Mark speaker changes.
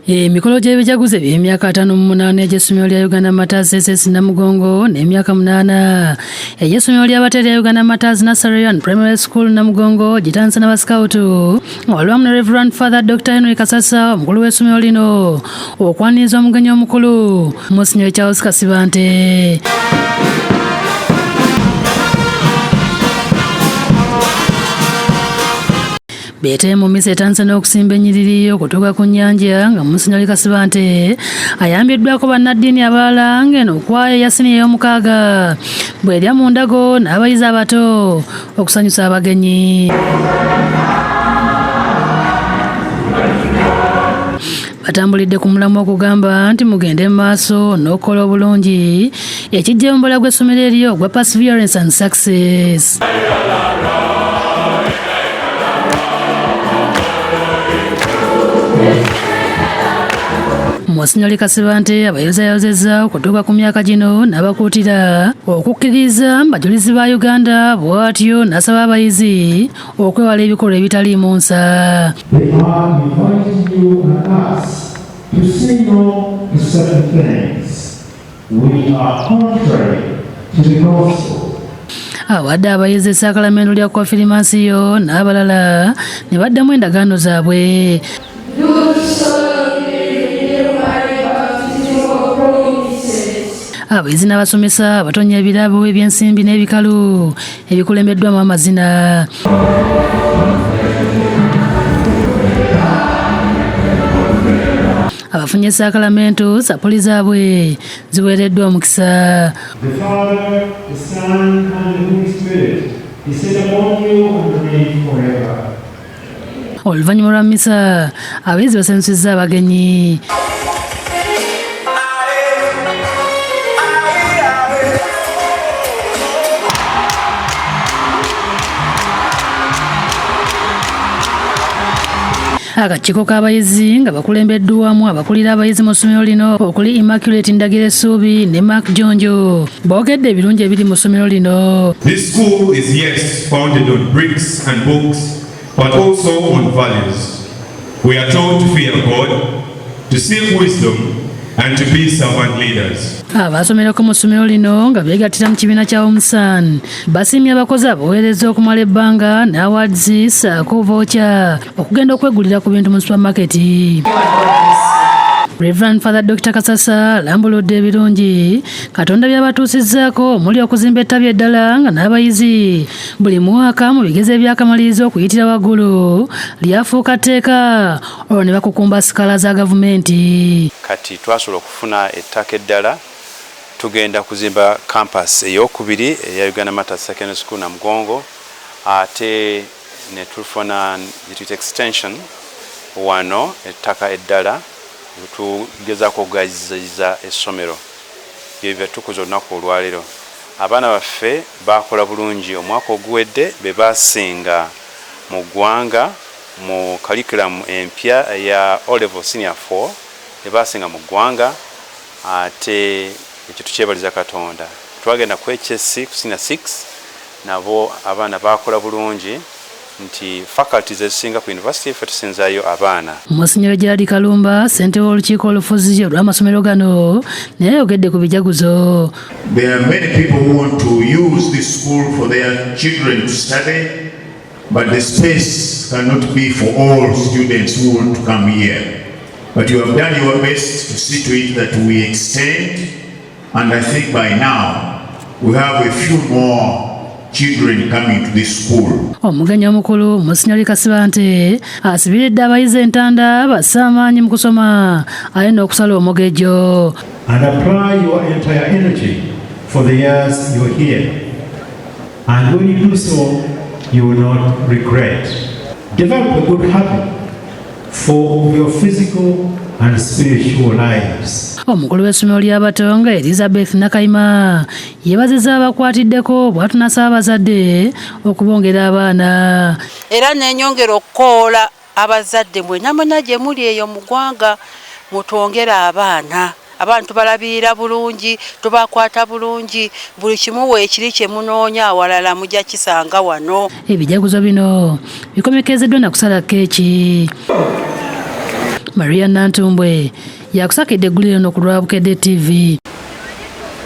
Speaker 1: Emikolo gy'ebijaguzo eby'emyaka 58 egy'essomero lya Uganda Martyrs SS Namugongo n'emyaka 8 egy'essomero ly'abato erya Uganda Martyrs Nursery and Primary School Namugongo gitandise n'abasikawutu nga wali wamu ne Reverend Father Dr. Henry Kasasa omukulu w'essomero lino okwaniriza omugenyi omukulu Monsignor Charles Kasibante. Beete mu mmisa etandise n'okusimba ennyiriri okutuuka ku nnyanja nga Munsinyoli Kasibante ayambiddwako bannaddiini abalala ng'eno okwaya eya siniya ey'omukaaga bw'erya mu ndago n'abayizi abato okusanyusa abagenyi. Batambulidde ku mulamwa ogugamba nti mugende mu maaso n'okukola obulungi ekijja omubala gw'essomero eryo ogwa Perseverance and Success. Monsinyoli Kasibante abayozayozezza okutuuka ku myaka gino n'abakuutira okukkiriza mu bajulizi ba Uganda bw'atyo n'asaba abayizi okwewala ebikolwa ebitaliimu nsa.
Speaker 2: They are inviting you and us to say no to certain things which are contrary to the gospel.
Speaker 1: Awadde abayizi essaakalamentu lya konfirimansiyo n'abalala ne baddamu endagaano zaabwe. Abayizi n'abasomesa batonya ebirabo eby'ensimbi n'ebikalu ebikulembeddwamu amazina. Abafunye essaakalamentu sapuli zaabwe ziweereddwa omukisa.
Speaker 2: The Father, the Son, and the Holy Spirit descend upon you and remain forever.
Speaker 1: Oluvannyuma lwa mmisa abayizi basanyusizza abagenyi. Akakiiko k'abayizi nga bakulembeddwamu abakulira abayizi mu ssomero lino okuli Immaculate Ndagire Essuubi ne Mark Jonjo boogedde ebirungi ebiri mu ssomero lino.
Speaker 3: This school is, yes, founded on bricks and books, but also on values. We are taught to fear God, to seek wisdom, and to be servant leaders.
Speaker 1: Abasomerako mu ssomero lino nga beegattira mu kibiina kya Omusan basiimye abakozi abaweereza okumala ebbanga n'awards ssaako voucher okugenda okwegulira ku bintu mu supermarket. Reverend Father Dr. Kasasa alambuludde ebirungi Katonda by'abatuusizzaako omuli okuzimba ettabi eddala nga n'abayizi buli mwaka mu bigezo ebyakamaliriza okuyitira waggulu lyafuuka tteeka olwo ne bakukumba sikaala za gavumenti.
Speaker 4: Kati twasobola okufuna ettaka eddala, tugenda kuzimba campus ey'okubiri eya Uganda Martyrs Secondary School Namugongo, ate ne tufuna gye extension wano ettaka eddala tugezaako okugaziza essomero. Ebyo bye tukuza olunaku olwaleero. Abaana baffe bakola bulungi omwaka oguwedde, be basinga mu ggwanga mu curriculum empya eya O level senior 4, be basinga mu ggwanga, ate ekyo tukyebaliza Katonda. Twagenda ku HSC ku senior 6, nabo abaana bakola bulungi nti faculties ezisinga ku university ffe tusinzayo abaana.
Speaker 1: Monsignor Gerard Kalumba, ssentebe w'olukiiko olufuzi olw'amasomero gano, naye ayogedde ku bijaguzo.
Speaker 5: There are many people who want to use this school for their children to study, but the space cannot be for all students who want to come here. But you have done your best to see to it that we extend, and I think by now we have a few more children coming to this school.
Speaker 1: Omugenyi omukulu Monsignor Kasibante asibiridde abayizi entanda basse amaanyi mu kusoma ate n'okusala omugejjo.
Speaker 2: And apply your entire energy for the years you're here. And when you do so, you will not regret. Develop a good habit for your physical and spiritual lives.
Speaker 1: Omukulu w'essomero ly'abato nga Elizabeth Nakayima yeebazizza abakwatiddeko bw'atyo n'asaba abazadde okubongera abaana.
Speaker 6: Era nenyongera okukoola abazadde mwenna mwena gye muli eyo mu ggwanga, mutwongere abaana. Abaana tubalabirira bulungi, tubakwata bulungi, buli kimu weekiri kye munoonya awalala mujja kisanga wano.
Speaker 1: Ebijaguzo bino bikomekezeddwa na kusala keeki. Maria Nantumbwe yakusakidde eggulire lino ku lwa Bukedde TV.